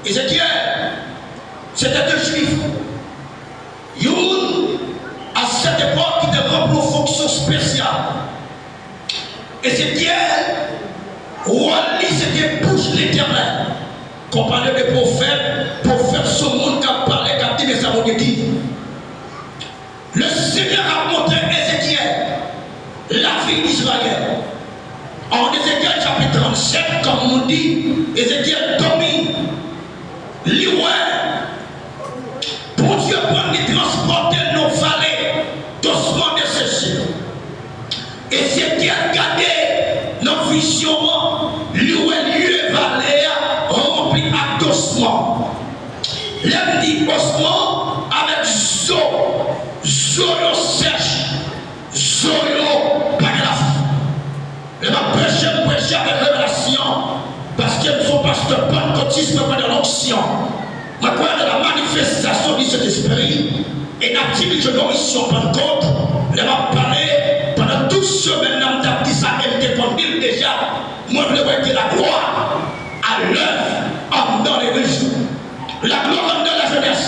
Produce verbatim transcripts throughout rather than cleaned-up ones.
Ezekyèl, se te de Jwif. Youn, a sèt epòk, ki te ranpli yon fonksyon espesyal. Ezekyèl, wòl li, se te bouch Letènèl. Kan w pale de pwofèt, pwofèt se yon moun k ap pale, k ap di, men sa Bondye di. Le Seigneur a montré Ézéchiel la vie d'Israël. An Ezekyèl chapit trannsenk, kòm nou di, Ezekyèl dòmi, li wè Bondye pran li transpòte l nan vale dosman de Sesye. Ezekyèl gade nan vizyon an, li wè lye vale a ranpli ak dosman. Lè m di osman, avèk zo, zo yo sèch, zo yo pa gen lavi. Lè m ap preche, m preche avèk revelasyon, paske m se yon pastè pannkotis, mwen kwè nan lonksyon. Mwen kwè nan la manifestasyon di Sentespri, e n ap dirije nan misyon Pannkot. Lè m ap pale, pandan tout semèn nan, m t ap di sa, e m te konn di l deja, mwen vle wè ke laglwa a lèv anndan legliz. Laglwa anndan lajenès.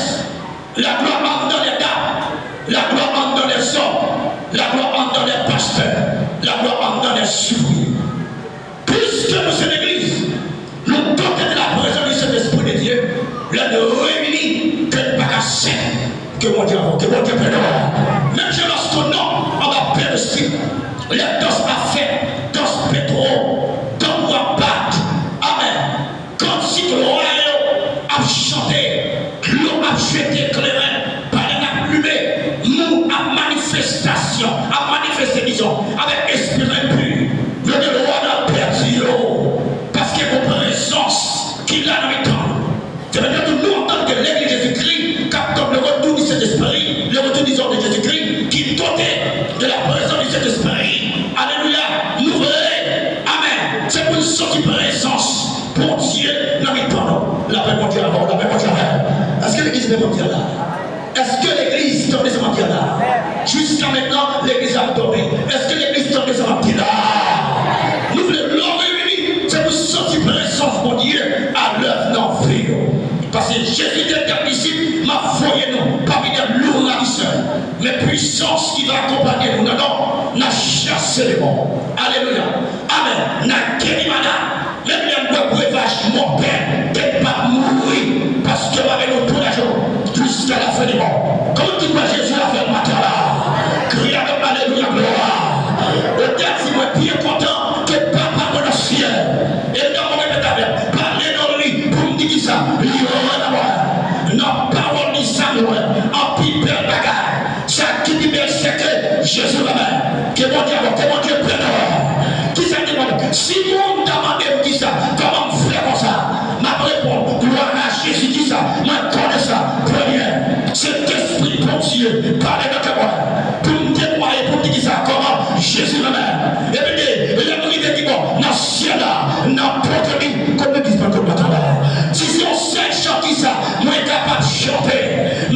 Laglwa anndan lèda. Laglwa anndan lèzòm. Laglwa anndan lèpastè. Laglwa anndan lèzouvriye. Piske nou se legliz, nou dote de la prezans di Sentespri de Dye, lè nou reyini, ke n pa ka sent, ke Bondye avè w, ke Bondye pèmèt w. Menm jan lòske yon nonm anba pèdestil, lè dans ap fèt, dans petwo, tanbou ap bat. Amèn. Kantik lwa yo ap chante, dlo ap jete, kleren, palèn ap limen, moun ap manifestasyon, ap manifeste, dizon, avèk espri enpi. Yo gen lwa nan pèdi yo, paske gon prezans ki la nan mitan nou. Se vre tou nou, antanke legliz Jezikri, k ap tann le retour du Saint-Esprit, le retour, dizon, de Jésus-Christ, ki dote de la prezans du Saint-Esprit. Alelouya! Nou vle, amèn, se pou n santi prezans Bondye nan mitan nou. Lapè Bondye avè w, lapè Bondye avè w. Èske legliz tande sa m ap di la? Èske legliz tande sa m ap di la? Jiska mentnan, legliz ap dòmi. Èske legliz tande sa m ap di la? Nou vle lè w reyini, se pou santi prezans Bondye a lèv nan vi w. Paske Jezi te di disip, m ap voye nou pami de lou ravisè. Men pwisans ki va akonpanye nou nan non, n a chase demon. Alelouya. Amèn. N a geri malad. Menm lè m wè brevaj mòtèl, ke m p ap mouri, paske m avè nou tou lè jou, jiska lafen di mond. Kòman ki kwè Jezi avè m maten la? Kriye avè m, alelouya, glwa. Otè di mwen byen kontan ke Papa mwen nan syèl, e nan mwen repete avè m, pale nan li pou m di kisa li renmen mwen. Nan pawòl li sa m wè, anpil bèl bagay. Sa ki pi bèl, se ke Jezi renmen. Ke Bondye avè w, ke Bondye pèmèt w. Kisa ki mande? Si moun ta mande m kisa, kòman m fè konsa, m ap reponn, glwa a Jezi. Kisa? Mwen konnen sa. Premye, Sentespri Bondye pale nan kè mwen pou m temwaye, pou m di kisa, kòman Jezi renmen. Epi de, lè m rive ki bò? Nan syèl la, n ap pote li. Kot legliz Pannkot maten la? Si se yon sèl chan, kisa mwen kapab chante?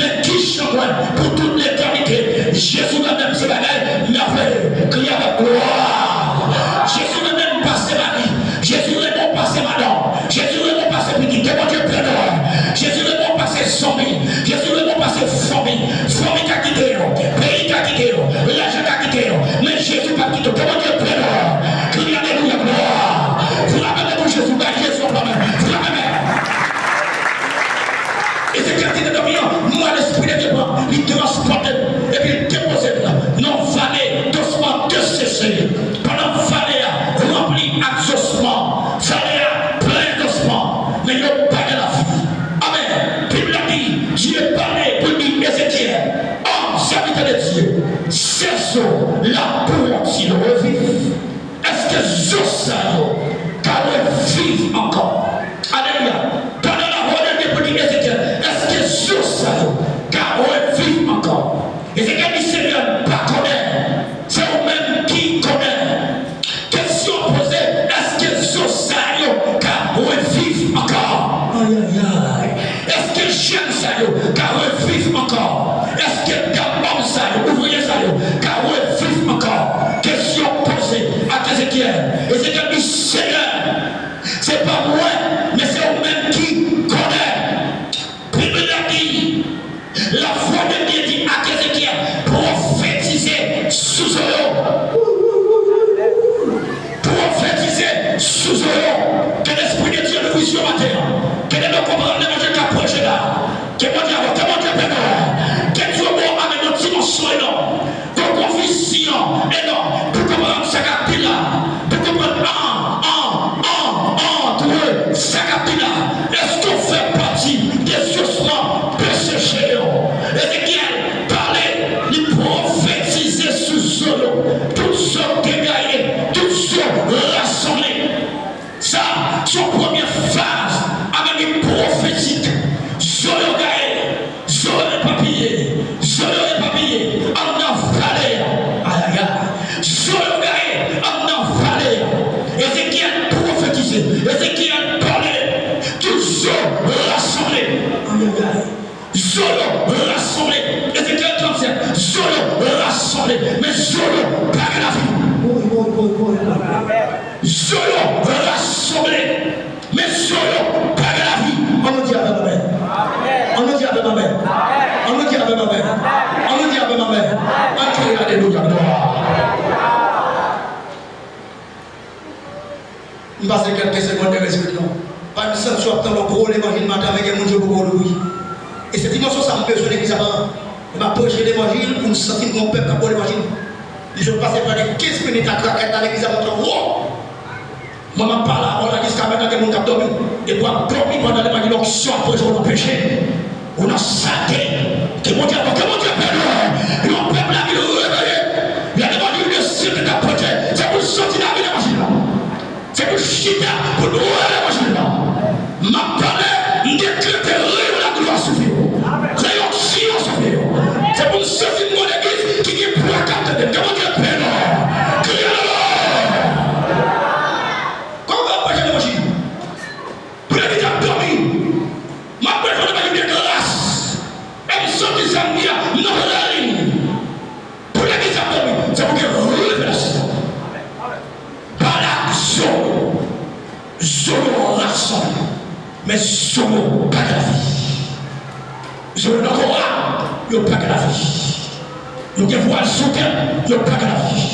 Men ki chan mwen pou tout letènite? Jezi renmen m, se bagay mèveye. Kriye avèk glwa. Jezi renmen m pase mari. Jezi renmen w pase madanm. Jezi renmen w pase pitit. Ke Bondye beni w. Jezi renmen w pase zanmi. Jezi renmen w pase fanmi. Fanmi ka kite yo. Peyi ka kite yo. Lajan ka kite yo. Men Jezi p ap kite w. Ke Bondye beni w. Kriye alelouya, glwa. Frape men pou Jezi. Bay Jezi yon flamen. Frape men. Ezekyèl ki te dòmi an, m wè Lespri de Dye pran li, transpòte m, epi l depoze m nan yon vale dosman de Sesye. Pandan vale a ranpli ak dosman, vale a plen dosman, men yo pa gen lavi. Amèn. Bib la di, Dye pale pou l di Ezekyèl, òm, sèvitè de Dye, se zo la pou w di yo reviv. Èske zo sa yo ka reviv ankò? Alelouya! Pandan lapawòl de Dye pou di Ezekyèl, èske zo sa yo ka reviv ankò? Ezekyèl di, Senyè, m pa konnen. Se ou menm ki konnen. Kesyon poze, èske zo sa yo ka reviv ankò? Ayayay! Èske jèn sa yo ka reviv ankò? Èske dam òm sa yo, ouvriye sa yo, ka reviv ankò? Kesyon poze ak Ezekyèl. Ezekyèl di, Senyè, se pa mwen, men se ou menm ki konnen. Ke Bondye avè w, ke Bondye beni w. Ke Dye ba w amenn yon dimansyon enòm. Ke w gen yon vizyon enòm. Pou konprann sa k ap vin la. Pou konprann an, an, an, an, tou sa k ap vin la. Èske w fè pati de zosman pese che yo? Ezekyèl pale, li pwofetize sou zo yo. Tout zo degaye, tout zo rasanble. Sa, se yon premye faz avèk li pwofetik. Zo yo gaye, zo yo epapiye, zo yo epapiye anndan vale a. Ayayay. Zo yo gaye anndan vale a. Ezekyèl pwofetize, Ezekyèl pale, tout zo rasanble. Ayayay. Zo yo rasanble. Ezekyèl trannsèt, zo yo rasanble. Men zo yo pa gen lavi. Zo yo rasanble. Men zo yo pa gen lavi. Ann nou di avè m amèn. Ann nou di avè m amèn. Ann nou di avè m amèn. Ann nou di avè m amèn. Ann kriye alelouya, glwa. M pase kèlke segond de respè non. Pa m santi w ap tann yon gwo levanjil maten, men gen moun yo poko louvri. E se dimansyon sa m bezwen legliz la pran. Lè m ap preche levanjil, pou m santi m gen yon pèp k ap ba w levanjil. M sot pase prè de kenz minit ak rakèt la legliz la monte wo. Mwen m ap pale avè w la jiska mentnan gen moun k ap dòmi. Epi w ap dòmi pandan levanjil onksyon ap preche w nan peche. Ou nan sate. Ke Bondye, ke Bondye beni w. Yon pèp la vin reveye. Lè levanjil de sante t ap preche, se pou l soti nan vil levanjil la. Se pou l chita, pou l wè levanjil la. M ap pale, m dekrete reyon laglwa sou vi w. Reyon Jewova sou vi w. Se pou m soti m gon legliz ki gen pwa k ap tande m. Ke Bondye beni w. Kriye alelouya. Kòman w ap preche levanjil? Pou legliz ap dòmi. M ap preche yon levanjil de gras. E m santi sa m di a, m nan rèl li. Pou legliz ap dòmi, se pou gen revelasyon. Pale ak zo yo. Zo yo rasanble. Men zo yo pa gen lavi. Zo yo nan kò a, yo pa gen lavi. Yo gen vwal sou tèt, yo pa gen lavi.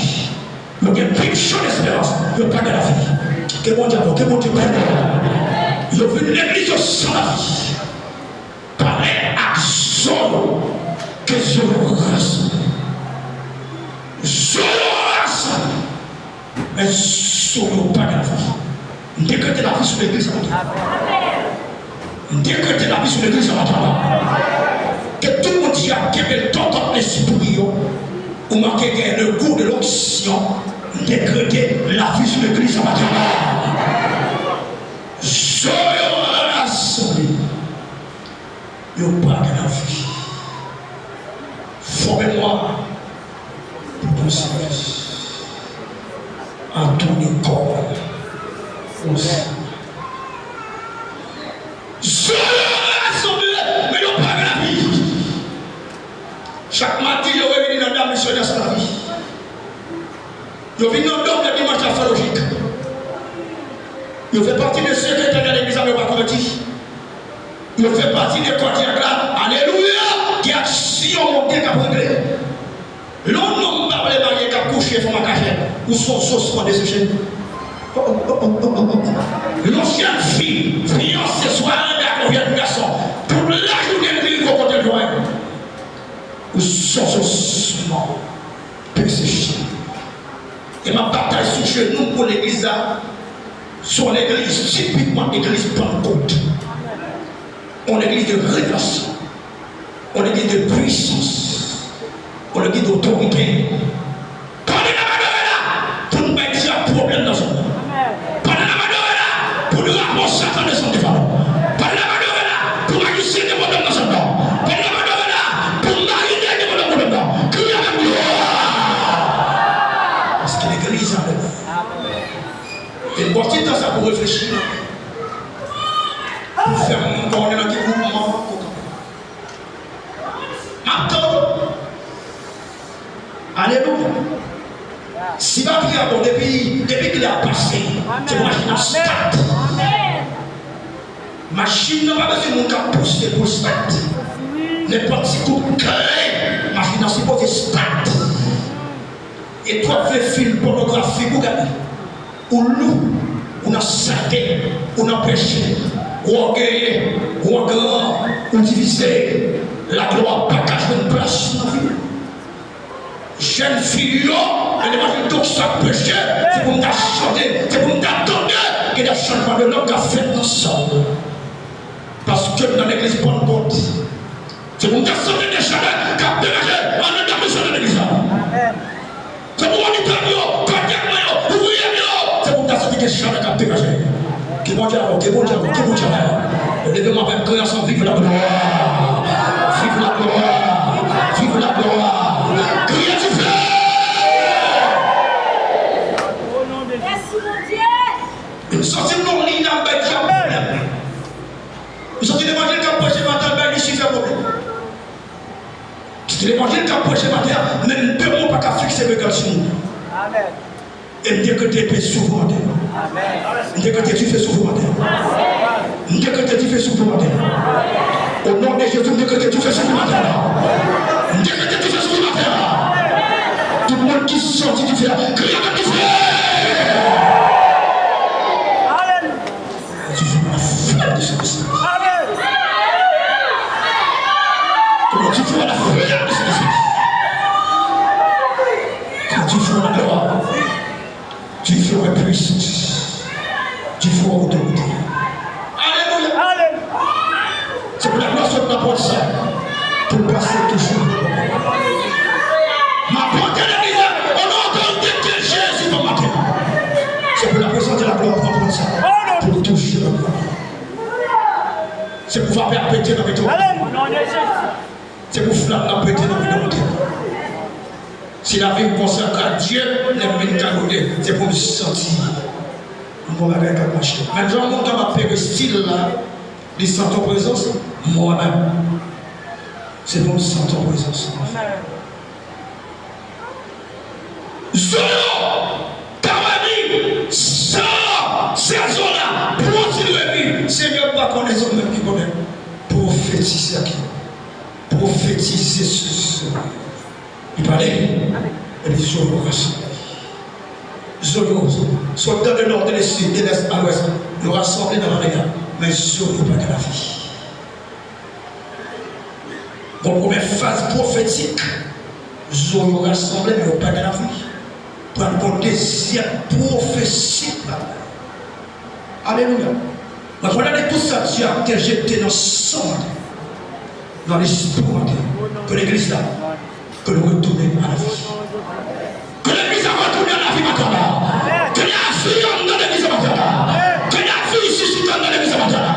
Yo gen pik chan esperans, yo pa gen lavi. Ke Bondye avè w, ke Bondye beni w. Yo vin legliz, yo san lavi. Pale ak zo yo, ke zo yo rasanble. Zo yo rasanble. Men zo yo pa gen lavi. M dekrete lavi sou legliz sa maten. M dekrete lavi sou legliz sa maten. Ke tout moun ki ap kenbe l kont lespri yo, ou manke gen le goût de l'onction. M dekrete lavi sou legliz sa maten. Zo yo rasanble. Yo pa gen lavi. Fòme mwa pou pran sèvis. Antouni kò osi. Zo yo rasanble, men yo pa gen lavi. Chak madi, yo reyini nan dam misyonè san lavi. Yo vin nan dòm lè dimanch la fè lojik. Yo fè pati de sekretè legliz la, men yo pa konvèti. Yo fè pati de kòdyak la. Alelouya! Gen aksyon monte k ap regle. Lè yon nonm pa vle marye, k ap kouche fanm an kachèt, ou se yon zosman deseche. Lè yon jèn fi fiyanse swa al dakò yon jèn gason, tout lajounen li rive kote l jwenn. Ou se yon zosman deseche. E m ap batay sou jenou m pou legliz la. Se yon legliz tipikman legliz Pannkot. Yon legliz de revelasyon. Yon legliz de pwisans. Yon legliz de otorite. Pandan n ap adore la, pou n bay dyab pwoblèm nan zòn nan. Pandan n ap adore la, pou drapo Satan desann devan nou. Pandan n ap adore la, pou majisyen gen pwoblèm nan zòn nan. Pandan n ap adore la, pou mari gen pwoblèm, pwoblèm nan. Kriye avè m, glwa! Paske legliz avè nou. E bò ti tan sa pou reflechi. Pou fè moun konnen nan ki mouvman pou kanpe. M ap tann ou. Alelouya. Si papye a bon, depi, depi klè a pase, se pou machin nan stat. Machin nan pa bezwen moun k ap pouse pou l stat. Nenpòt ti kout klè, machin nan sipoze stat. E twòp vye fim pònografi pou gade. Ou lou, ou nan sante, ou nan peche. Ou genyen, ou gran, ou divize, laglwa pa ka jwenn plas nan vi w. Jèn fi yo, nan levanjil, donk, sa k preche, se pou n ta chante, se pou n ta tande, gen de chanjman de lang k ap fèt nan sal. Paske nan legliz Pannkòt, se pou n ta santi de chalè k ap degaje anndan misyon nan legliz la. Se pou wè mitan yo, kadyèkman yo, ouvriye m yo, se pou n ta santi gen chalè k ap degaje. Ke Bondye avè w, ke Bondye avè w, ke Bondye avè w. Leve men w avè m, kriye ansanm, vive la gloire, vive la gloire, vive la gloire. Kriye dife! Mèsi, Bondye. M santi m nan liy la, m bay dyab pwoblèm. M santi levanjil k ap preche maten bay Lisifè pwoblèm. Levanjil k ap preche maten an, menm demon pa ka fikse rega l sou moun. E m dekrete epe sou vou maten an. M dekrete dife sou vou maten an. M dekrete dife sou vou maten an. O non de Jezi, m dekrete dife sou vou maten an. M dekrete dife sou vou maten an. Tout moun ki santi dife a, kriye avèk dife! Dife la flame de Saint-Esprit. Amen. Comment Dieu voit la flame de Saint-Esprit. Comment Dieu voit la gloire. Dieu voit la puissance. Dieu voit l'autorité. Alléluia. Amen. Se pou laglwa sot nan pòt sa pou l pase toujou. M ap pote legliz la o non otorite de Jezi pou maten. Se pou laprezans de laglwa nan pòt sa pou l toujou. Se pou vapè a pete nan mitan. Se pou flam nan pete nan mitan. Si lavi m konsakre a Dye, lè m vin kalone, se pou m santi yon bon bagay k ap mache. Menm jan montan m ap peristil la, li santi yon prezans, mwen menm, se pou m santi yon prezans. Zo yo ka remi, san sezon la pwodui remi. Senyè, m pa konnen, se ou menm ki konnen. Pwofetize ak yo. Pwofetize sou zo yo. Li pale, epi zo yo rasanble. Zo yo sot nan de nò, de lesid, de lès a lwès, yo rasanble nan vale a, men zo yo pa gen lavi. Bon, premye faz pwofetik, zo yo rasanble, men yo pa gen lavi. Pral gon dezyèm pwofesi. Alelouya. Mwen konnen tout sa dyab te jete nan san maten, nan lespri maten, ke legliz la, ke nou retounen a lavi. Ke legliz la retounen a lavi maten la. Ke lavi anndan legliz la maten la. Ke lavi sisite anndan legliz la maten la.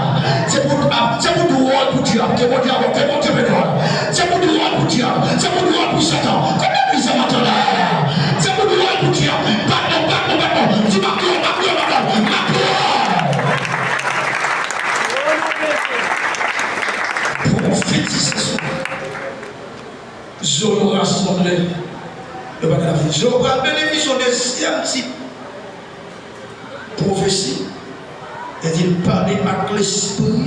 Se pou, se pou dwòl pou dyab. Ke Bondye avè w, ke Bondye beni w. Se pou dwòl pou dyab. Se pou dwòl pou Satan. Ke legliz la maten la. Se pou dwòl pou dyab. Bat non, bat non, bat non. Di m ap dwòl, m ap dwòl, m ap dwòl, m ap dwòl. Pwofetize sou Zo yo rasanble, yo pa gen lavi. Zo yo pral benefisye yon dezyèm tip pwofesi. Li di l pale ak lespri,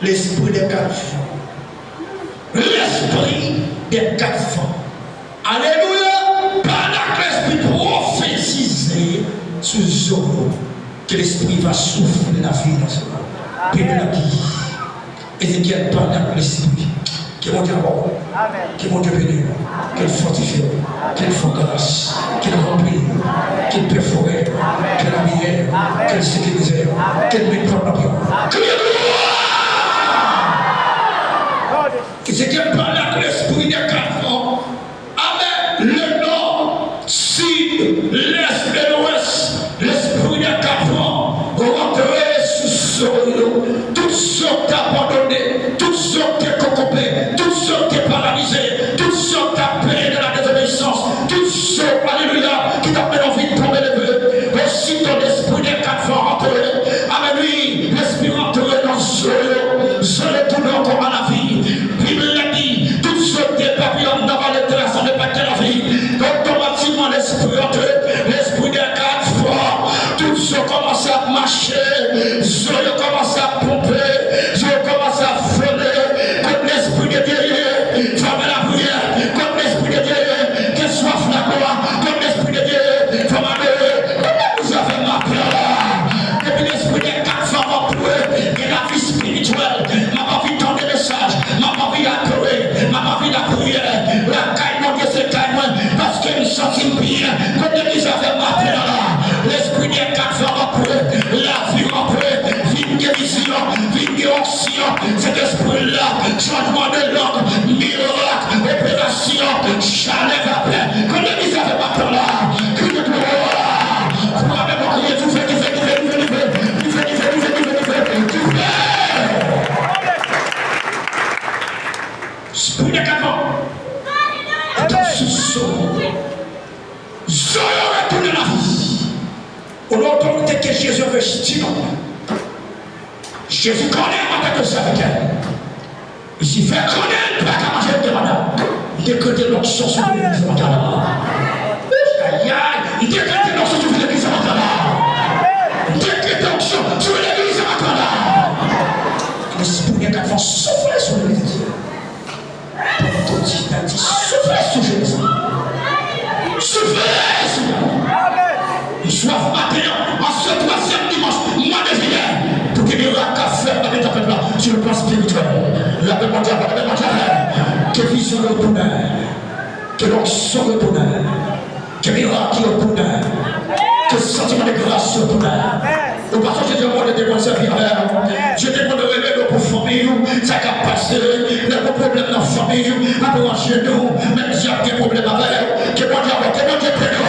lespri dè kat van. Lespri dè kat van. Alelouya! Pale ak lespri, pwofetize sou zo yo. Ke lespri va soufle lavi nan zo yo. Bib la di, Ezekyèl pale ak lespri. Ke Bondye avè w. Ke Bondye beni w. Ke l fòtifye w. Ke l fè w gras. Ke l ranpli w. Ke l pèfore w. Ke l abiye w. Ke l sekirize w. Ke l met pòt nan pye w. Kriye glwa! Ezekyèl pale ak lespri dè kat van. Amèn. Le nò, sid, lès e lwès, lespri dè kat van rantre sou zo yo. Tout zo k te abandone, tout zo k te kokobe, tout zo k te paralize, tout zo k t ap peye de la dezobeyisans, tout zo, alelouya, ki t ap mennen w vin tonbe leve. Osito lespri dè kat van rantre, amèn, wi, lespri rantre nan zo. Sentespri la, chanjman de lang, mirak, operasyon, chalè, vapè. Kòm legliz la fè maten la, kriye glwa. Frape pou kriye dife, dife, dife. Espri de katran. Etan sou so. Zo yo retounen lavi. O non otorite ke Jezi envesti nan mwen. Jezi konnen an tanke sèvitè. Lisifè konnen l pa ka mache, l te madan. M dekrete lonksyon sou legliz maten la. Ayayay, m dekrete lonksyon sou legliz maten la. M dekrete onksyon sou legliz maten la. Lespri de katran soufle sou legliz de Dye. Pantekotit la di, soufle sou jenès la. Soufle sou yo. M swaf maten an, an se twazyèm dimanch mwa de jiyè, pou ke mirak ka fèt nan mitan pèp la, sou le plan espirityèl. Lapè Bondye avè w, lapè Bondye avè w. Ke vizyon yo tounen. Ke lonksyon yo tounen. Ke mirak yo tounen. Ke santiman de gras yo tounen. Ou pa sonje jan Bondye te konn sèvi avè w? Dye te konn rele nou pou fanmi w, sa k ap pase, lè gon pwoblèm nan fanmi w, ap ranje nou, menm dyab gen pwoblèm avè w, ke Bondye avè w, ke Bondye beni w.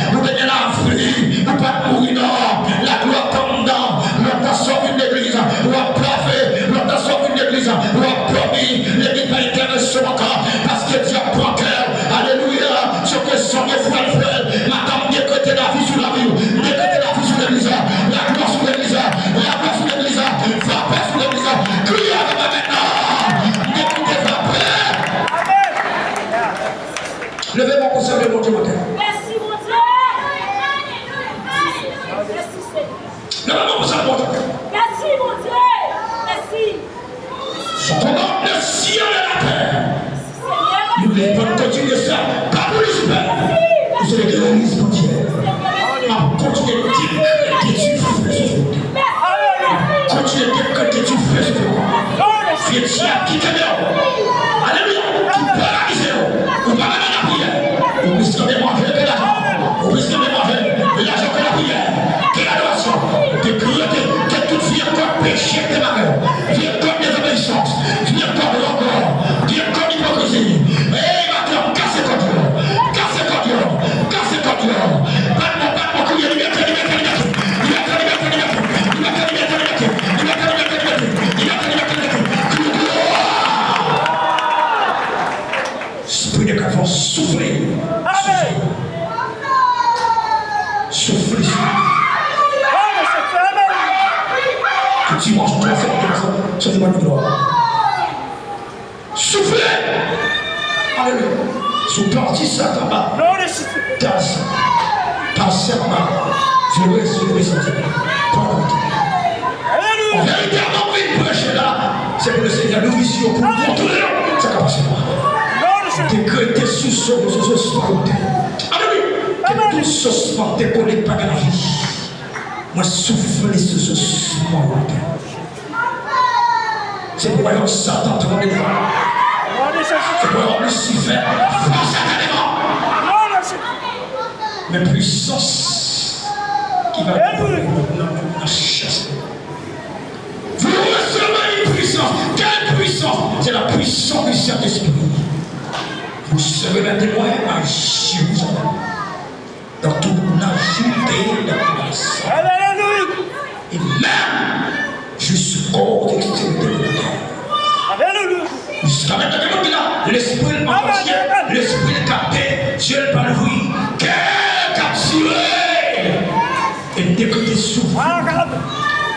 Ou te gen lavi, ou pa t mouri non. Laglwa t anndan. Lontan sa w vin legliz, w ap plave. Lontan sa w vin legliz, w ap dòmi. Legliz pa enterese w ankò, paske dyab pran kè w. Alelouya. Se ke Seyè fè l fè. Maten m dekrete lavi sou lavi w. M dekrete lavi sou legliz la. Laglwa sou legliz la. Laglwa sou legliz la. Vapè sou legliz la. Kriye avè mwen mentnan. M dekrete vapè. Leve men w pou salye Bondye maten. Mèsi, Bondye. Mèsi, Senyè. Leve men w pou salye Bondye. Mèsi, Bondye. Mèsi. Son komandman syèl e latè. Nou gen pou n kontinye sa. Pa pou Lisifè. Nou se legliz Bondye. M ap kontinye dekrete dife sou zot. Kontinye dekrete dife sou zot. Vye dyab ki kenbe w. Alelouya. Ki paralize w. Ou pa renmen lapriyè. Ou plis renmen manje ke lajan. Ou plis renmen manje, lajan ke lapriyè, ke ladorasyon. Dekrete ke tout vye kòd peche ki te mare w, vye kòd dezobeyisans, vye kòd rangò, vye kòd ipokrizi. Ey, maten, kase kòd yo, kase kòd yo, kase kòd yo. Bat men w, bat men w, kriye, libète, libète, libète. Libète, libète, libète. Libète, libète, libète. Libète, libète, libète. Kriye, kriye. Espri de katran, soufle. Soufle. Soufle. Dimanch twa septanm, se dimanch glwa. Soufle. Alelouya. Sou pati Satan ba. Taz. Pasèman. Vle sou lesanti. Pardon. An verite, avan m vin preche la, se pou Lesenyè louvri zye w pou w montre w sa k ap pase la. Dekrete sou so, sou so, sou so, alelouya. Ke tout sosman dekolik pa gen lavi. Mwen soufle sou sosman yo. Se pou wayòm Satan tranble devan. Se pou wayòm Lisifè fè Satan devan. Men pwisans ki va depann de nou nan, nan chas. Vous recevrez une puissance. Quelle puissance? C'est la puissance du Saint-Esprit. Vous serez mes témoins à Jérusalem, dans toute la Judée, dans toute la Samarie, et même jusqu'aux extrémités de la terre. Jiska mentnan, gen moun ki la, lespri l antye, lespri l kapte, zye l pa louvri, kè l kaptive. E m dekrete sou vi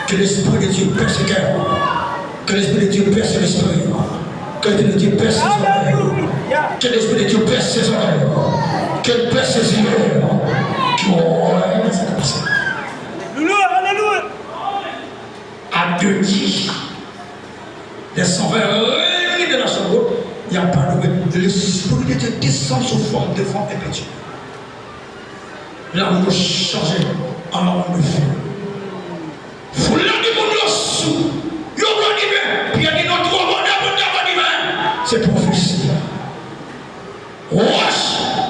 ke lespri de Dye pèse kè w. Ke lespri de Dye pèse lespri w. Ke lespri de Dye pèse zòrèy w. Ke lespri de Dye pèse zòrèy w. Ke l pèse zye w. Ke w wè sa k ap pase. A de di, les saints veulent régner de la chambre haute, y a pas de règne. L'Esprit de Dieu descend sous forme de vent et de Dieu. Lawouch chanje an lawouch de fè. Foul la di moun yo sou, yo bwè diven. Pyè di nou twò bon, dè moun dè bwè diven. Se pwofesi a. Wòch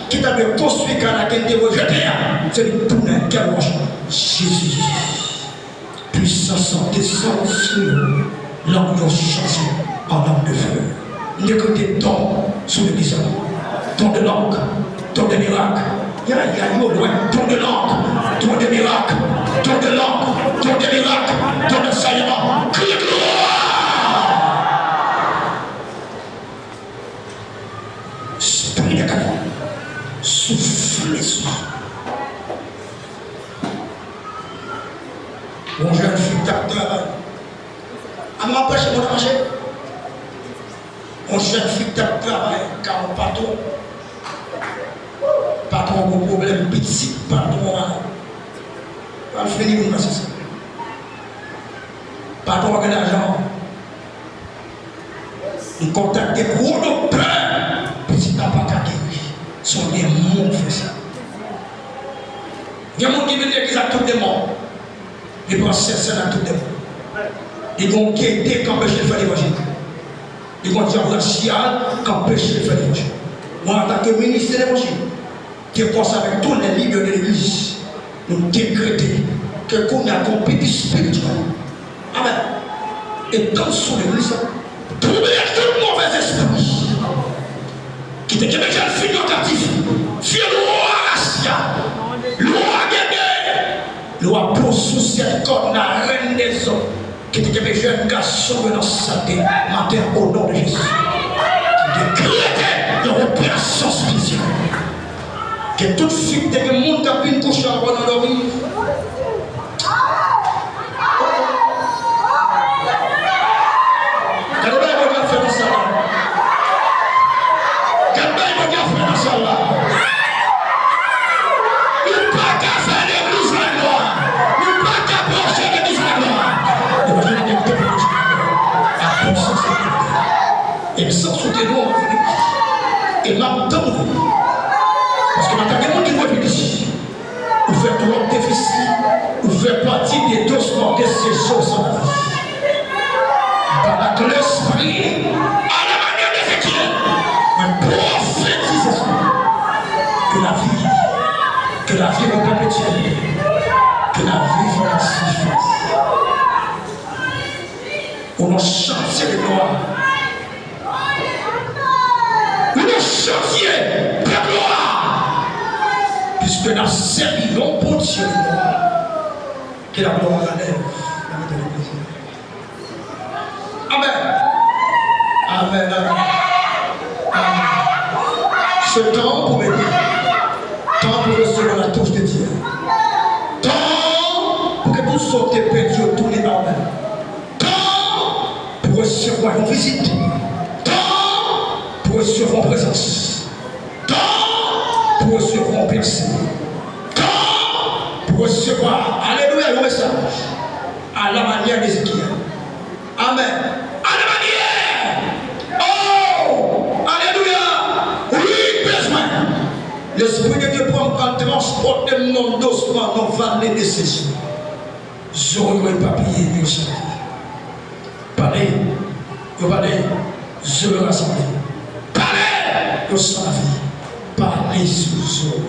ki ta dwe konstwi kay la ke l te rejete a, se li k tounen kè wòch. Jezi. Pwisans lan desann sou yo. Lang yo chanje an lang de fè. M dekrete don sou legliz la. Don de lang, don de mirak. Ya, ya, yo lwen. Don de lang, don de mirak, don de lang, don de mirak, don de ansèyman. Kriye glwa! Espri de kalvwa, soufle sou mwen. Yon jèn fi k t ap travay. An m anpeche moun nan mache. Yon jèn fi k t ap travay kay yon patwon. Patwon an gon pwoblèm, pitit patwon an pral fini pou l nan sesi. Patwon an gen lajan. Li kontakte gwo doktè, pitit la pa ka geri. Se yon demon k fè sa. Gen moun ki vin legliz ak tout demon. Li pran Sentsèn ak tout demon. Li gon gede k anpeche l fè levanjil. Li gon dyab rasyal k anpeche l fè levanjil. Mwen, antanke minis de levanjil, te konsa avèk tout lè lidè de legliz, nou dekrete ke kounye a gon pik espirityèl. Amèn. E tann sou legliz la, touye tout movèzespri ki te kenbe jèn fi yo kaptif. Vye lwa rasyal, lwa gede, lwa pousous, sèt kòn, la rèn dezòd, ki te kenbe jèn gason yo nan sante maten o non de Jezi. Dekrete yon operasyon espesyal. Ke tout fi k te gen moun k ap vin kouche avè w nan dòmi. Gade bagay Bondye ap fè nan sal la. Gade bagay Bondye ap fè nan sal la. Ou pa ka fè legliz la glwa. Ou pa ka preche legliz la glwa. Evanjil la gen de pati. La pwisans de Bondye. E m santi w te dwe vini. E m ap tann ou. Paske m ap tann gen moun ki dwe vini. Ou fè twòp defisi, ou fè pati de doz mòde sezon san lavi. Ba ak lespri, a la manyè de Ezekyèl, mwen pwofetize sou ou. Ke lavi, ke lavi repèpetyèl, ke lavi fè la sifas. Ou nan chantye de glwa. Ou nan chantye de glwa. Piske n ap sèvi yon Bondye de glwa. Ke la glwa relève nan mitan legliz la. Amèn. Amèn, amèn. Amèn. Se tan pou beni. Tan pou resevwa la touche de Dye. Tan pou ke tout sa w te pèdi yo tounen ba ou menm. Tan pou resevwa yon vizit. Tan pou resevwa yon prezans. Tan pou resevwa yon pèse. Tan pou resevwa, alelouya, yon mesaj. A la manyè de Ezekyèl. Amèn. A la manyè. Oh! Alelouya. Wi, bezwen. Lespri de Dye pran m al transpòte m nan dosman nan vale de sezon. Zo yo epapiye, yo chante. Pale, yo pale, zo yo rasanble. Pale, yo san lavi. Pale sou zo.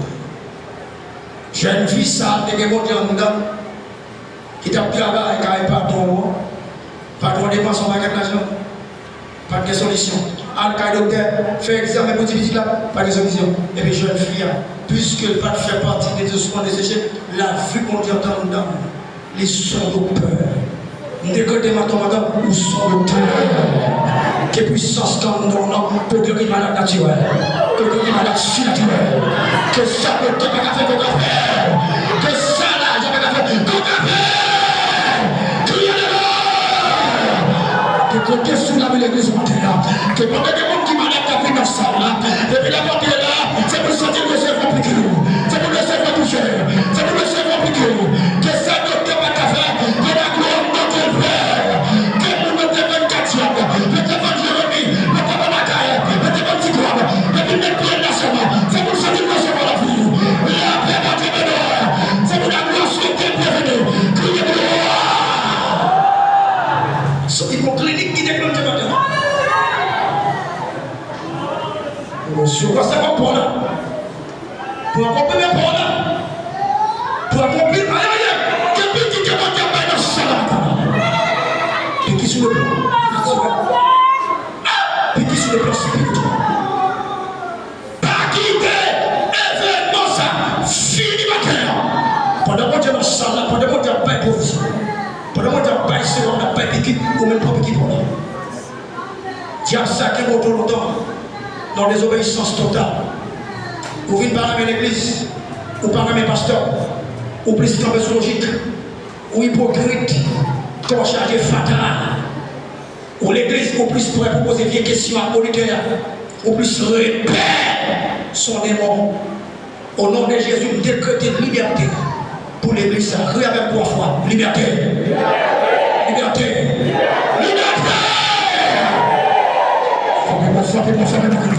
Jèn fi sa a te gen Bondye anndan, ki t ap travay kay patwon an. Patwon an depanse yon pakèt lajan. Pa t gen solisyon. Al kay doktè, fè egzamen pou ti pitit la, pa t gen solisyon. Epi jèn fi a, piske l pa t fè pati de dousman de seche, lavi Bondye antre anndan l. Li se yon doktè. M dekrete maten maten, ou se yon doktè. Ke pwisans k anndan w nan, ke w geri malad natirèl, ke w geri malad sinatirèl. Ke sa doktè pa ka fè, ke w ka fè. Ke sa lajan pa ka fè, ke w ka fè. Kriye de glwa. Dekrete sou lavi legliz maten an. Ke pandan gen moun ki malad k ap vin nan sal la, depi l ap antre la, se pou l santi l resevwa piki. Se pou l resevwa touche. Se pou l resevwa piki. Ke sa doktè pa ka fè, ke laglwa anndan ke l fè. Ke moun yo te vann kadyèk, yo te vann Jeremi, yo te vann Akayè, yo te vann Ti Kòb, depi l met pye l nan sèman, se pou l santi l resevwa lavi. Lapè Bondye beni w. Se pou laglwa sou tè byenveni. Kriye glwa. Santi gon klinik ki deklannche maten. Resevwa sa k ap pran la. Pran konprime pa w la. Pran konprime, ay, ay, ay. Gen piki ke Bondye ap bay nan sal la. Piki sou le plan. Dyab sa kenbe w twò lontan nan dezobeyisans total. Ou vin pa renmen legliz, ou pa renmen pastè, ou plis kanpe sou lojik, ou ipokrit, kò w chaje fatra. Ou legliz, ou plis prè pou poze vye kesyon ak monitè a, ou plis repè s on demon. O non de Jezi, m dekrete libète pou legliz sa. Kriye avè m twa fwa. Libète! Libète! Libète! Frape mwen, frape mwen, frape mwen.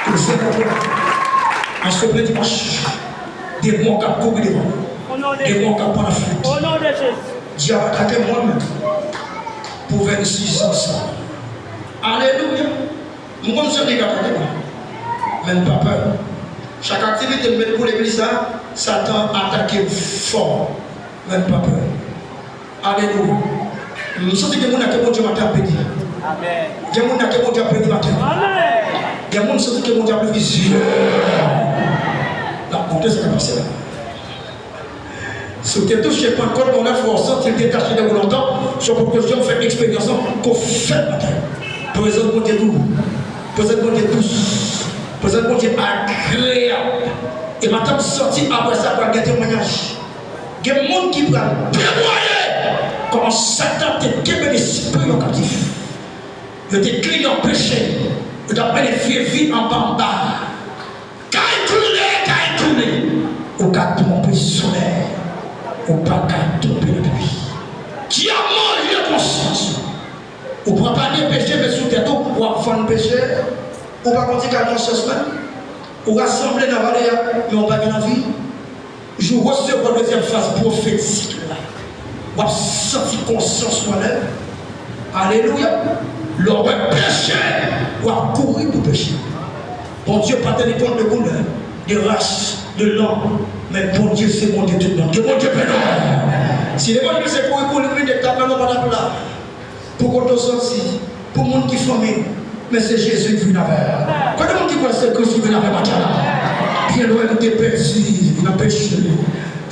Ke Seyè konprann. An se plen dimanch, demon k ap kouri devan. Demon k ap pran flit. Dyab atake mwen menm pou vennsis an sa. Alelouya! M konn sa li ka atake mwen. Men m pa pè. Chak aktivite m met pou legliz sa, Satan atake m fò. Men m pa pè. Alelouya. M santi gen moun nan ke Bondye maten ap beni. Gen moun nan ke Bondye ap beni maten. Gen moun santi ke Bondye ap louvri zye. L ap montre sa k ap pase la. Si w te touche Pannkòt yon lòt fwa, w santi l detache de ou lontan, se yon pwopozisyon w fè eksperyans lan ke w fè maten. Prezans Bondye dou. Prezans Bondye dous. Prezans Bondye agreyab. E maten m santi apre sa pral gen temwayaj. Gen moun ki pral temwaye kòman Satan te kenbe lespri yo kaptif. Yo te kliyan peche. Yo t ap mennen vye vi anba anba. Kay koule, kay koule. Ou ka twonpe solèy, ou pa ka twonpe lapli. Dyab manje konsyans ou. Ou pran panye peche met sou tèt ou, w ap vann peche. Ou pa konn ti kay konsyans menm. Ou rasanble nan vale a, men ou pa gen lavi. Jou w resevwa dezyèm faz pwofetik la, w ap santi konsyans ou anlè w. Alelouya! Lè w wè peche, w ap kouri pou peche. Bondye pa teni kont de koulè, de ras, de lang, men Bondye se Bondye tout moun. Ke Bondye beni w. Si levanjil se kouri, kouri, kouri, de tab la, nou pa t ap la. Pou kote w soti, pou moun ki fanmi w, men se Jezi k vin avè w. Kote moun ki kwè se Kris ki vin avè w maten an? Byen lwen m te pèdi nan peche,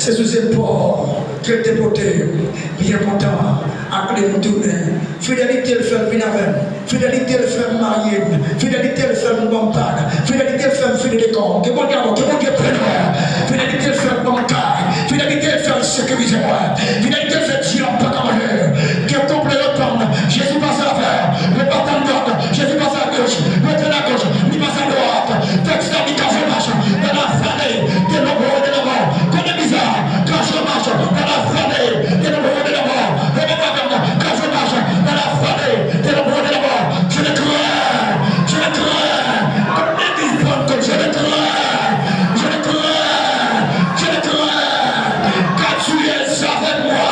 se sou zepòl ke l te pote m. Byen kontan, ak li m tounen. Fidelite l fè l vin avè m. Fidelite l fè m marye m. Fidelite l fè m ban m bag. Fidelite l fè m fini dekò. Ke Bondye avè w, ke Bondye beni w. Fidelite l fè m ban m kay. Fidelite l fè l sekirize mwen. Fidelite l fè dyab pa ka manje. Ke konplo yo tann, Jezi pase avè. Yo pa tann dwat, Jezi pase agoch. Yo tann agoch, li pase adwat. Tèks la di, cachot marche dans la vallée de l'ombre de la mort. Konnen bizarre, cachot marche dans la vallée de l'ombre de la mort. Repete avè m, cachot marche dans la vallée de l'ombre de la mort. Je le crains, je le crains. Comme l'église Pentecôte, je le crains, je le crains, je le crains. Car tu es avec moi,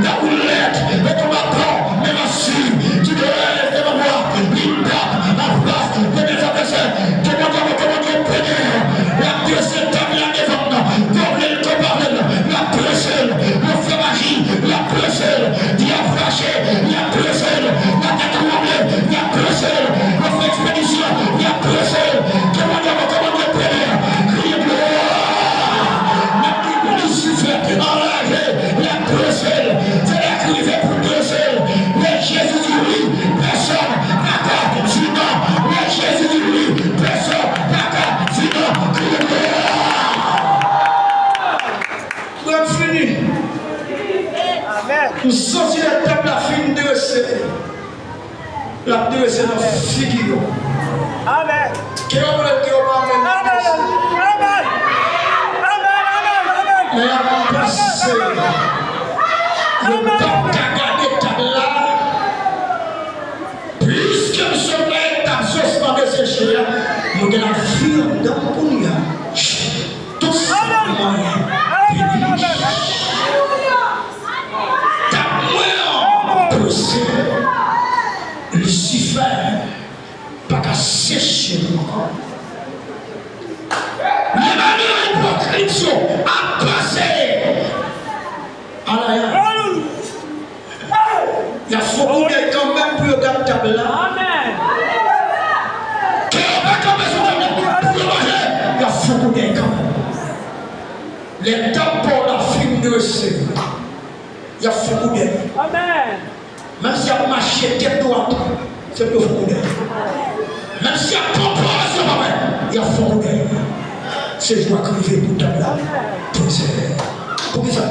ta houlette et ton bâton me rassurent. Tu dresses devant moi une table en face de mes adversaires. Ke Bondye, ke Bondye beni w. L ap drese tab la devan m. Ke w vle l, ke w pa vle l, l ap drese l. L ap fè maji, l ap drese l. Dyab fache, l ap drese l. Latè tranble, l ap drese l. Yo fè ekspedisyon, l ap drese l. Ke Bondye, ke Bondye beni w. Kriye glwa. Mèt di Lisifè anraje, l ap drese l. Se lè k rive pou l drese l. Lè Jezi di wi, pèsòn pa ka di non. Lè Jezi di wi, pèsòn pa ka di non. Kriye glwa. Mwen fini. M santi lè tab la fin drese, l ap drese nan figi yo. Amèn. Ke yo vle l, ke yo pa vle l, l ap drese. Amèn. Amèn. Amèn. Amèn. Amèn. Lè y ap pase, yo p ap ka gade tab la. Pliske m sot nan etap sosman deseche a, mwen gen lavi anndan m kounye a. Tout sa mwen vini. Tab mwen an pase. Lisifè pa ka seche m ankò. Lemonn ipokrit yo ap pase. Alaya. Y ap fè w kounye a kanmenm pou yo gad tab la. Amèn. Ke yo pa kanpe sou tab la pou yo manje, y ap fè w kounye a kanmenm. Lè tab pa w la fin drese, y ap fè w kounye a. Amèn. Menm si y ap tèt dwat, se pou yo fè kou dèyè. Menm si y ap pran pwomosyon pa mwen, y ap fè kou dèyè. Se jou a k rive pou tanp la. Pwofesè. Poukisa?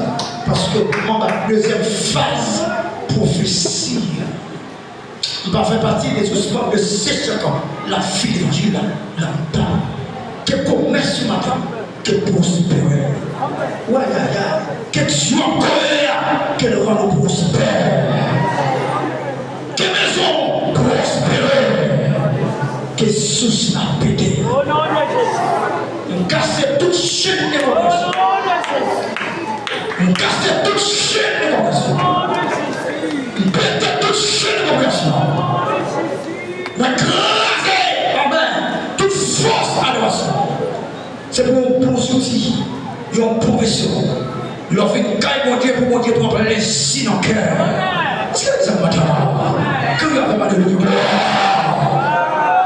Paske m anba dezyèm faz pwofesi a. M pa fè pati de sou sipò de se sèt an. L ap fin levanjil la, l ap pa. Ke komès ou madanm, ke pwospere. Wayayay. Ke djòb kounye a, ke l rann ou pwospè. Ke mezon pwospere. Ke sous la pete. M kase tout chenn de move. M kase tout chenn de move. M pete tout chenn de move. Mwen kraze, amen, tout fòs adorasyon. Se pou yon bon zouti, yon bon veso. Lè w vin kay Bondye pou Bondye pran plezi nan kè. Èske sa mwen tande? Kriye avè m, alelouya, glwa.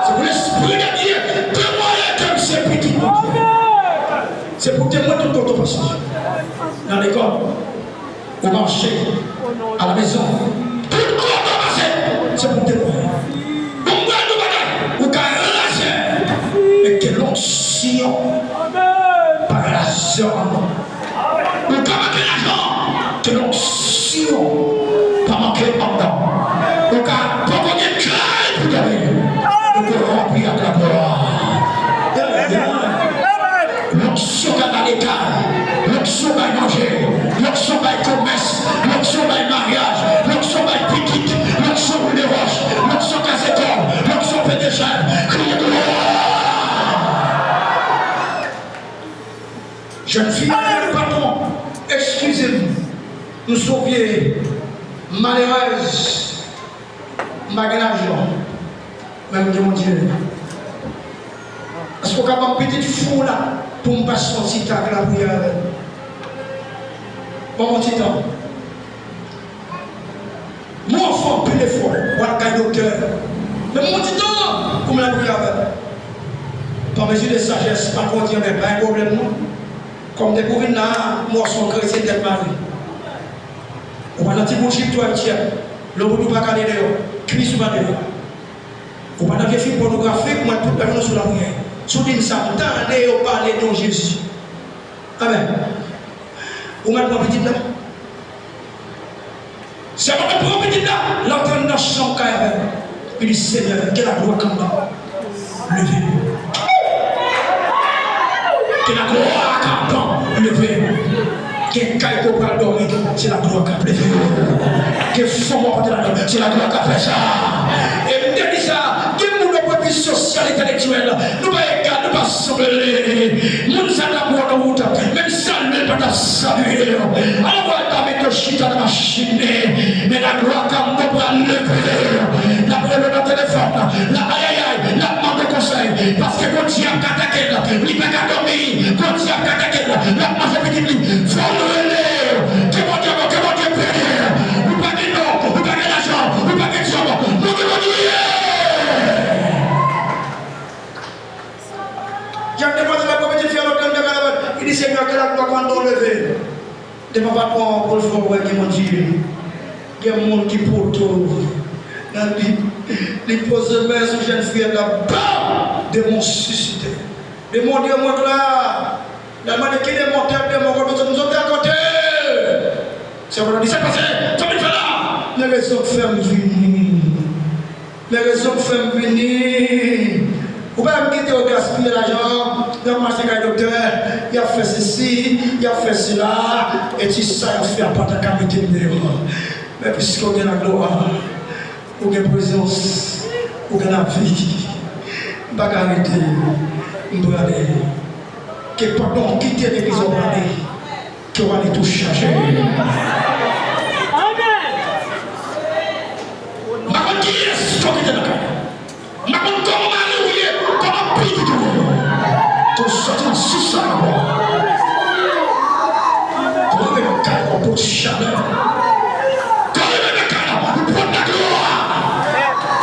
Se pou Lespri de Dye temwaye ke m se pitit Bondye. Se pou temwen tout kote w pase. Nan lekòl, ou mache, alamezon, tout kote w pase, se pou temwen. Bon, mwen di w bagay, ou ka raje, men ke lonksyon pa raje anndan. Ou ka manke lajan, ke lonksyon pa manke anndan. Ou ka poko gen kay pou dòmi, ou ka ranpli ak laglwa. Yeah, yeah. Lonksyon ka gade kay, lonksyon bay manje, lonksyon bay komès, lonksyon bay maryaj, lonksyon bay pitit, lonksyon boul de wòch, lonksyon kase kò, lonksyon pete chèn, kriye glwa. Jèn fi a di patwon, eskize m, m se yon vye malerèz, m pa gen lajan, men m gen Bondye. Èske w ka ban m pitit fi w la pou m pase yon ti tan ak lapriyè avè l? Ban m yon ti tan. Mwen fè anpil efò, w al kay doktè. Men m yon ti tan pou m lapriyè avè l. Pa mezi de sajès, patwon di, anben, pa gen pwoblèm non. Kòm depi w vin la a, m wè w se yon kretyen tèt mare. Ou pa nan ti bout jip twèl tyèk, lè w bout ou pa gade dèyè w, kwis ou pa dèyè. Ou pa nan vye fim pònografik, mwen tout lajounen sou lapriyè. Si w di m sa, m tande yo pale de yon Jezi. Amèn. Ou mèt pran pitit la. Se pandan l pran pitit la, l antre nan chanm kay avè l. Li di, Senyè, ke laglwa kanpe. Leve. Ke laglwa kanpe. Leve. Gen kay ke w pral dòmi, se laglwa k ap leve w. Gen fanm w ap antre ladan, se laglwa k ap fè sa. E m te di sa, gen moun nan pwenti sosyal, entèlektyèl, nou pa egal, nou pa sanble. Moun sa t ap wè w nan wout, menm salye l pa t ap salye w. Alò, w al ta mete w chita nan machin li. Men laglwa kanpe pral leve. L ap rele w nan telefòn. L ap ayayay. L ap mande w konsèy. Paske Bondye ap atake l. Li pa ka dòmi. Bondye ap atake l. L ap manje pitit li. Fò w rele. Ke Bondye bon, ke Bondye beni. Ou pa gen non. Ou pa gen lajan. Ou pa gen djòb. Bondye, Bondye. Jan te pase la pou pitit fi a lòt lè m te ka leve. Li di, Senyè, ke laglwa kanpe w leve. Devan patwon an pou l fè w wè gen Bondye. Gen moun ki poto nan li. Li poze men sou jèn fi a, la, bam! Demon sisite. Demon di, mwen la. L al mande ki demon, tèl demon, kote w sot, m sot tèl kote. Se pandan li sa k pase, sa vin fè la. Men rezon k fè m vini. Men rezon k fè m vini. Ou pa wè m kite yo gaspiye lajan, y ap mache kay doktè, y ap fè sesi, y ap fè sela, e ti sa y ap fè a pa ta ka mete m deyò. Men piske w gen laglwa, ou gen prezans, ou gen lavi, m pa ka rete, m prale. Ke pandan w kite legliz ou prale, ke w ale tou chaje. M pa konn kiyès ke w kite nan kay la. M pa konn kòman mari w ye, kòman pitit ou ye. Ke w soti nan sous la ankò. Ke w rive nan kay la, w pot chalè. Ke w rive nan kay la, w pot laglwa.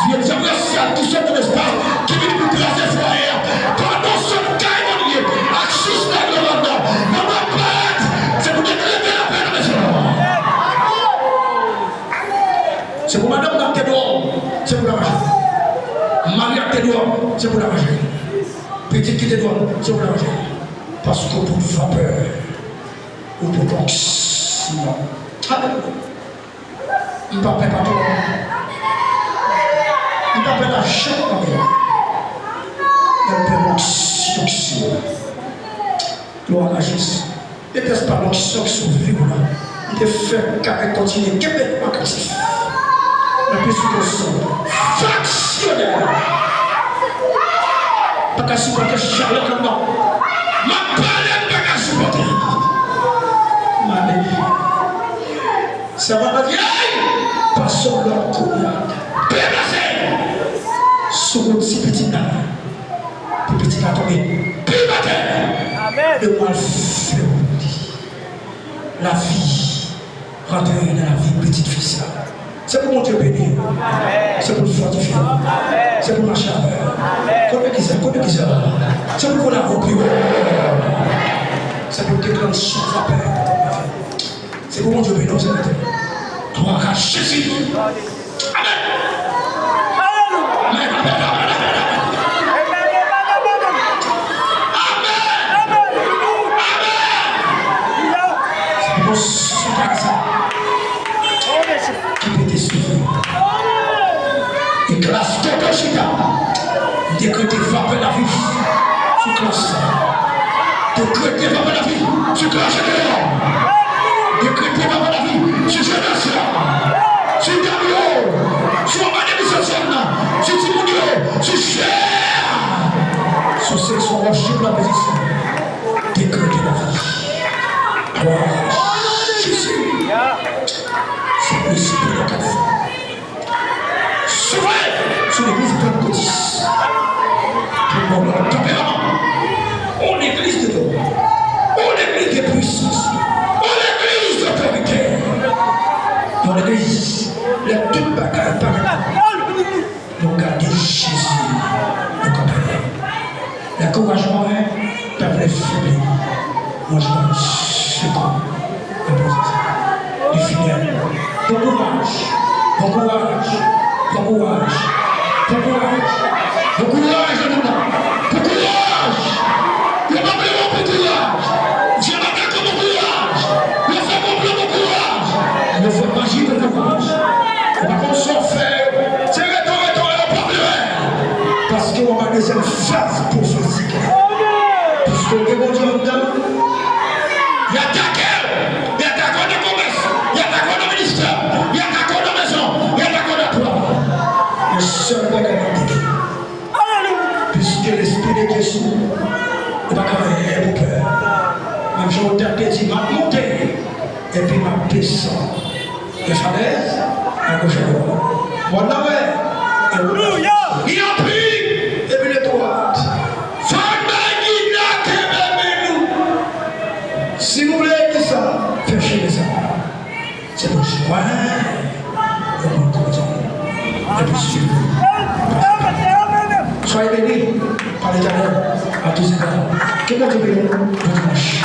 Vye dyab rasyal ki sot nan lespas, ki vini pou kraze fwaye a. Pandan w sot kay Bondye, ak sous laglwa anndan, pandan w parèt, se pou Bondye leve lapè nan mezon an. Se Madanm nan te dwòl, se pou lavaje. Mari a te dwòl, se pou lavaje. Pitit ki te dwòl, se pou lavaje. Paske w pot vapè, ou pot onksyon. Alelouya. M pa pè patwon. M pa pè lajan nan men. Mwen pè onksyon, onksyon. Glwa a Jezi. Detès pa onksyon ki sou vi w la. M te fè kare kontinye kenbe m aktif. Mwen pi sou konson. Faksyonè. Pa ka sipòte chalè nan non. M ap pale, m pa ka sipòte. M ale. Sèvant la di, "Ey! Pase yon lòt kounye a. Deplase! Sou wout ti pitit la. Pou pitit la tonbe pi atè. Amèn. E mwen fè wout li." Lavi rantre nan lavi pitit fi sa. Se pou Bondye beni w. Se pou l fòtifye w. Se pou l mache avè w. Kote ki sa? Kote ki sa? Se pou l voye avè w pi wo. Se pou l deklanche yon vapè. Se pou Bondye beni w, sèvitè. Glwa a Jezi. Amèn. Amèn, amèn, amèn, amèn, amèn. Amèn. Amèn. Amèn. Se pou sou bagay sa ki pete soufri. E klas Toto chita. Dekrete vapè lavi sou klas sa. Dekrete vapè lavi sou klas sa. Dekrete vapè lavi sou jenès la. Sou dam yo. Sou anba de misyon sèn nan. Sou timoun yo. Sou chè a. Sou seksyon wòchip la, mizisyen. Dekrete lavi. Glwa a Jezi. Se prensip la k ap fè. Soufle sou legliz Pantekotis. Pou nou nan tanperaman. On legliz de dwa. On legliz de pwisans. On legliz de otorite. On legliz lè tout bagay parèt. Nou gade Jezi, nou kanpe. Ankourajman, pèp la febli. Mwen jwenn sekou nan prezans li. Li fidèl. Bon kouraj. Bon kouraj. Bon kouraj. Bon kouraj. Bon kouraj, Ananda. Bon kouraj. Yo pa vle wè w pou kouraj. Dyab atake w pou kouraj. Yo fè konplo pou kouraj. Yo fè maji pou kouraj. Ou pa konn sa w fè yo. Se reto, reto, yo pa vle wè. Paske w anba dezyèm faz pwofetik la. Paske w gen Bondye anndan w. Y atake w. Y atake w nan komès. Y atake w nan ministè. Y atake w nan mezon. Y atake w nan travay. Yon sèl bagay m ap di w. Piske Lespri de Dye sou ou, ou pa ka anyen pou pè. Menm jan w te di, "M ap monte, epi m ap desann." Gen falèz, agoch, adwat. Mòn nan wè, e ou. Li anpil, epi li dwat. Fò n bay gid la kenbe men nou. Si nou vle legliz sa, fè chemen sa. Se pou jwenn yon moun kote. Epi swiv li. Soyez bénis par l'Éternel à tous égards. Ke Bondye beni w. Bon dimanche.